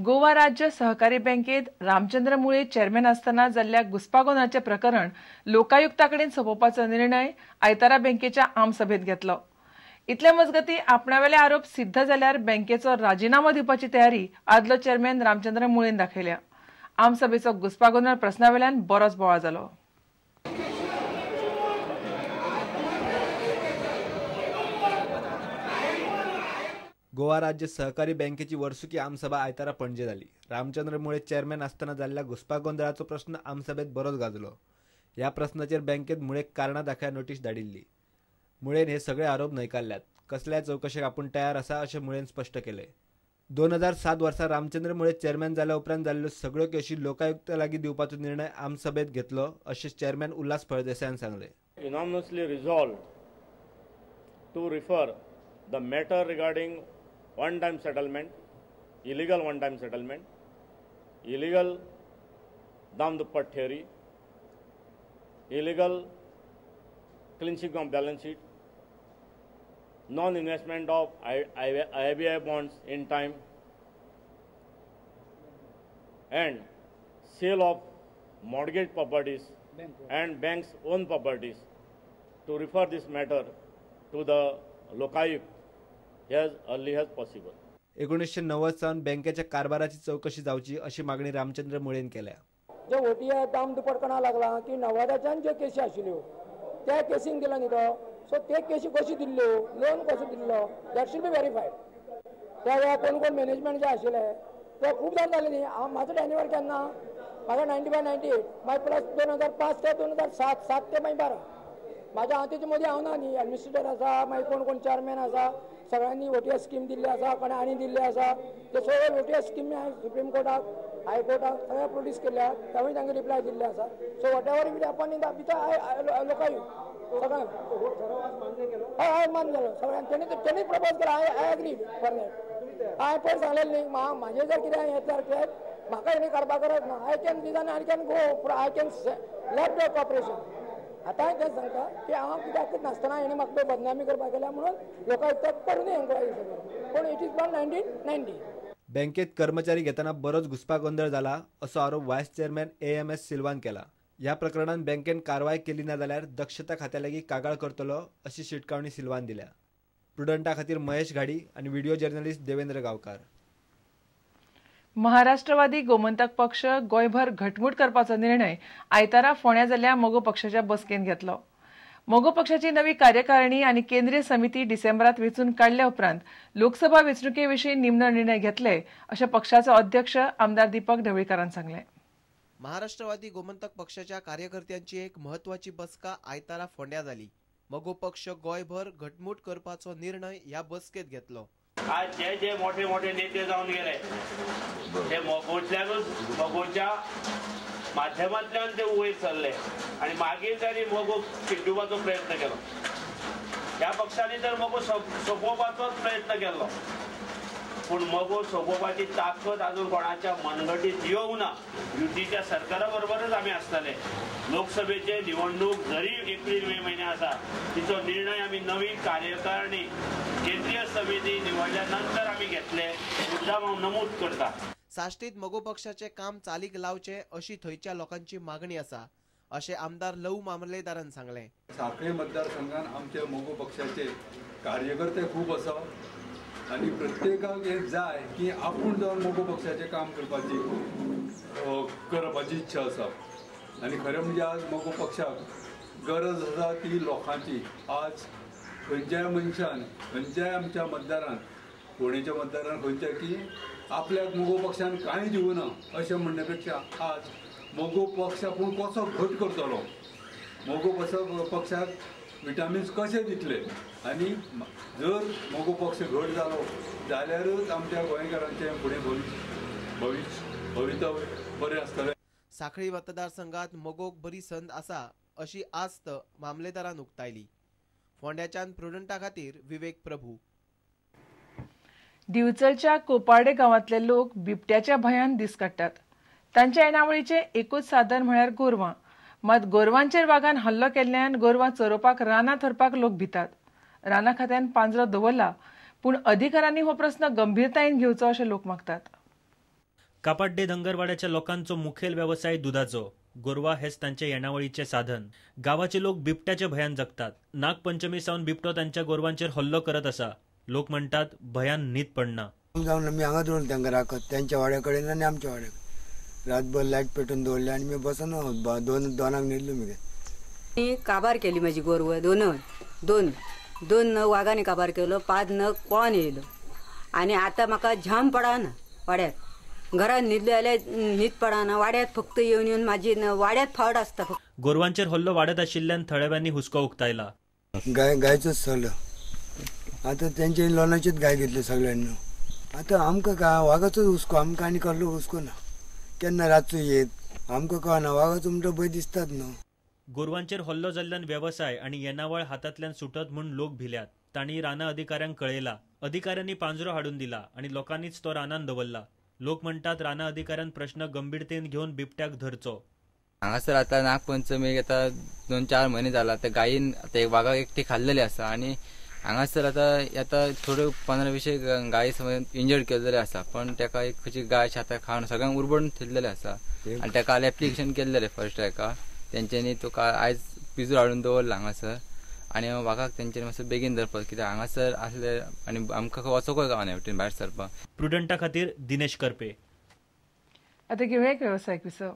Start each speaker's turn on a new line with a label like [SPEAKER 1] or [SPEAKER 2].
[SPEAKER 1] गोवा राज्य सहकारी बँकेत रामचंद्र मुळे चेअरमॅन आसतना जाल्ल्या घुस्पागोंदळाचें प्रकरण लोकायुक्ता कडेन सोंपोवपाचो निर्णय आयतारा बँकेच्या आमसभेत घेतलो. इतले मजगती आपणावेले आरोप सिद्ध जाल्यार बँकेचो राजिनामो दिवपाची तयारी आदलो चेअरमॅन रामचंद्र मुळेन दाखयल्या. आमसभेचो घुस्पागोंदळ प्रस्नावेल्यान बरोच बोवाळ जालो.
[SPEAKER 2] गोवा राज्य सहकारी बँकेची वर्सुकी आमसभा आयतारा पणजे जाली. रामचंद्र मुळे चेअरमॅन आसतना जाल्ल्या घुस्पागोंदळाचो प्रश्न आमसभेत बरोच गाजलो. ह्या प्रस्नाचेर बँकेत मुळेक कारणां दाखया नोटीस धाडिल्ली. मुळेन हे सगळे आरोप न्हयकारल्यात. कसल्याय चवकशेक आपूण तयार आसा अशें मुळेन स्पश्ट केलें. 2007 वर्सा रामचंद्र मुळे चेअरमॅन जाल्या उपरांत जाल्ल्यो सगळ्यो केशी लोकायुक्ता लागीं दिवपाचो निर्णय आमसभेत घेतलो अशें चेअरमॅन उल्हास फळदेसायान सांगलें.
[SPEAKER 3] Unanimously resolved to refer the matter regarding one-time settlement, illegal one-time settlement, illegal Dam Duppat theory, illegal cleansing of balance sheet, non-investment of IBI bonds in time, and sale of mortgage properties and bank's own properties, to refer this matter to the Lokayukta as early as possible.
[SPEAKER 2] 1990 सावन बँकेच्या कारभाराची चौकशी जावची अशी मागणी रामचंद्र मुळेन केल्या.
[SPEAKER 4] जे ओटीआय दाम दुप्पट कोणा लागला की नव्वदाच्यान ज्यो केसी आशिल्ल्यो त्या केसींक दिला न्ही तो, सो ते केसी कशी दिल्ल्यो, लोन कसो दिल्लो, that should be verified. त्या वेळार कोण कोण मॅनेजमेंट जे आशिल्ले ते खूब जाण जाले न्ही. हांव म्हाजो टेन्युअर केन्ना, म्हाका 95 98 मागीर प्लस 2005 ते 2007, 7 ते मागीर 12 म्हाज्या हांव तेजे मदीं हांव ना न्ही. एडमिनिस्ट्रेटर आसा, मागीर कोण कोण चेअरमॅन आसा, सगळ्यांनी ओटीएस स्कीम दिल्ली आसा, कोणें आनी दिल्ली आसा. ते सगळे ओटीएस स्कीम हांवें सुप्रीम कोर्टाक, हायकोर्टाक सगळ्या प्रोड्यूस केल्या, तेवूय तांकां रिप्लाय दिल्ले आसा. So whatever will happen in the भितर लोकायुक्त सगळ्यांक हय हय मान्य जालो सगळ्यांक. तेणी प्रपोज केला, I agree for that. हांवें पयर सांगलेलें न्ही, म्हाजें जर कितें हें जर म्हाका हेणी काडपाक गरज ना. I can resign, I can go, I can left the corporation. आतांय तें सांगता की हांव कित्याक नासतना हेणें म्हाका बदनामी करपाक गेल्या म्हणून लोकायुक्ताक करूनय एन्क्वायरी सगळें. पूण it is from 1990.
[SPEAKER 2] बँकेत कर्मचारी घेतना बरोच घुस्पागोंदळ जाला असो आरोप व्हायस चेअरमॅन AMS सिल्वान केला. ह्या प्रकरणात बँकेन कारवाय केली ना जाल्यार दक्षता खात्या लागीं कागाळ करतलो अशी शिटकावणी सिल्वान दिल्या. प्रुडंटा खातीर महेश घाडी आनी व्हिडिओ जर्नलिस्ट देवेंद्र गांवकार.
[SPEAKER 1] महाराष्ट्रवादी गोमंतक पक्ष गोंयभर घटमूट करपाचो निर्णय आयतारा फोंड्या जाल्ल्या मगो पक्षाच्या बसकेंत घेतलो. मगो पक्षाची नवी कार्यकारिणी आनी केंद्रीय समिती डिसेंबरात वेंचून काडल्या उपरांत लोकसभा वेंचणुके विशीं निमणो निर्णय घेतले अशें पक्षाचो अध्यक्ष आमदार दीपक ढवळीकारान सांगलें.
[SPEAKER 5] महाराष्ट्रवादी गोमंतक पक्षाच्या कार्यकर्त्यांची एक म्हत्वाची बसका आयतारा फोंड्या जाली. मगो पक्ष गोंयभर घटमूट करपाचो निर्णय ह्या बसकेंत घेतलो.
[SPEAKER 6] आज जे जे मोठे मोठे नेते जावन गेले ते मगोंतल्यानूच, मगोच्या माध्यमांतल्यान ते वयर सरले आनी मागीर तांणी मगो चिड्डुपाचो प्रयत्न केलो. ह्या पक्षांनी तर मगो सोंपोवपाचोच प्रयत्न केल्लो, पूण मगो सोंपोवपाची ताकद अजून कोणाच्या मनगटीत येवंक ना. युतीच्या सरकारा बरोबरच आमी आसतले. लोकसभेचे निवडणूक जरी एप्रील मे म्हयन्या आसा, तिचो निर्णय आमी नवी कार्यकारिणी केंद्रीय समिती निवडल्या नंतर आमी घेतले, मुद्दाम हांव नमूद करता.
[SPEAKER 5] साश्टीत मगो पक्षाचे काम चालीक लावचे अशी थंयच्या लोकांची मागणी आसा अशें आमदार लव मामलेदारान सांगलें.
[SPEAKER 7] साखळे मतदारसंघान आमच्या मगो पक्षाचे कार्यकर्ते खूब आसा आनी प्रत्येकाक हें जाय की आपूण जावन मगो पक्षाचें काम करपाची इच्छा आसा. आनी खरें म्हणजे आज मगो पक्षाक गरज आसा ती लोकांची. आज खंयच्याय मनशान, खंयच्याय आमच्या मतदारान, फोंडेच्या मतदारान खंयच्या की आपल्याक मगो पक्षान कांय दिवना अशें म्हणणे पेक्षा आज मगो पक्ष आपूण कसो घट करतलो, मगो पक्षाक विटामिन्स कशे दितले आनी जर मगो पक्ष घट जालो जाल्यारूच आमच्या गोंयकारांचें फुडें भविश्य भवितव्य बरें आसतलें.
[SPEAKER 5] साखळी मतदारसंघात मगोक बरी संद आसा अशी आस्त मामलेदारान उक्तायली. फोंड्याच्यान प्रुडंटा खातीर विवेक प्रभू.
[SPEAKER 1] दिवचलच्या कोपार्डे गांवांतले लोक बिबट्याच्या भंयान दीस काडटात. तांच्या येणावळीचें एकूच साधन म्हळ्यार गोरवां. मात गोरवांचेर वागान हल्लो केल्ल्यान गोरवां चरोवपाक रानां थरपाक लोक भितात. रानां खात्यान पांजरो दवरला, पूण अधिकाऱ्यांनी हो प्रस्न गंभीरतायेन घेवचो अशें लोक मागतात.
[SPEAKER 8] कापाड्डे धनगरवाड्याच्या लोकांचो मुखेल वेवसाय दुदाचो. गोरवां हेच तांचे येणावळीचें साधन. गांवाचे लोक बिबट्याच्या भंयान जगतात. नागपंचमी सावन बिबटो तांच्या गोरवांचेर हल्लो करत आसा. लोक म्हणटात भंयान न्हीद पडना.
[SPEAKER 9] जावन आमी हांगा दवरले तांकां राखत तेंच्या वाड्या कडेन आनी आमच्या वाड्या कडेन. रातभर लायट पेटोवन दवरले आनी मी बसना दोनाक न्हिदलो मी.
[SPEAKER 10] मी काबार केली माझी गोरवं दोन दोन नग वागाने काबार केलो, 5 नग कोळान येयलो आनी आतां म्हाका झाम पडना वाड्यात. घरात न्हिदले जाल्यार न्हीद पडना, वाड्यात फक्त येवन येवन माझी वाड्यात फावट आसता.
[SPEAKER 8] गोरवांचेर हल्लो वाडत आशिल्ल्यान थळाव्यांनी हुस्को उक्तायला.
[SPEAKER 9] गाय गायचोच सगळो आतां तेंचे लोनाचेच गाय घेतले सगळ्यांनी. आतां आमकां काय वागाचोच हुस्को, आमकां आनी कसलो हुस्को ना. केन्ना रातचो येत आमकां कळना, वागाचो म्हणटा भंय दिसतात न्हू.
[SPEAKER 8] गोरवांचेर हल्लो जाल्ल्यान वेवसाय आनी येणावळ हातांतल्यान सुटत म्हूण लोक भिल्यात. तांणी रानां अधिकाऱ्यांक कळयला. अधिकाऱ्यांनी पांजरो हाडून दिला आनी लोकांनीच तो रानान दवरला. लोक म्हणटात रानां अधिकाऱ्यान प्रश्न गंभीरतेन घेवन बिबट्याक धरचो.
[SPEAKER 11] हांगासर आतां नागपंचमीक आतां 2-4 म्हयने जाला. आतां गायीन आतां एक वागाक एकटी खाल्लेली आसा आनी हांगासर आतां आतां थोड्यो 15-20 गायी समज इंजर्ड केल्लेले आसा, पण तेका एक खंयची गाय आतां खावन सगळ्यांक उरबण थेल्लेले आसा आनी तेका काल एप्लिकेशन केल्लेले फर्स्ट हेका तेंच्यांनी तो काल आयज पिजरो हाडून दवरला हांगासर आनी वागाक तेंच्यांनी मातसो बेगीन धरपाक, कित्याक हांगासर आसले आनी आमकां वचोकूय गावना वटेन भायर सरपाक.
[SPEAKER 8] प्रुडंटा खातीर दिनेश करपे.
[SPEAKER 1] आतां घेवया एक वेवसायीक विसव.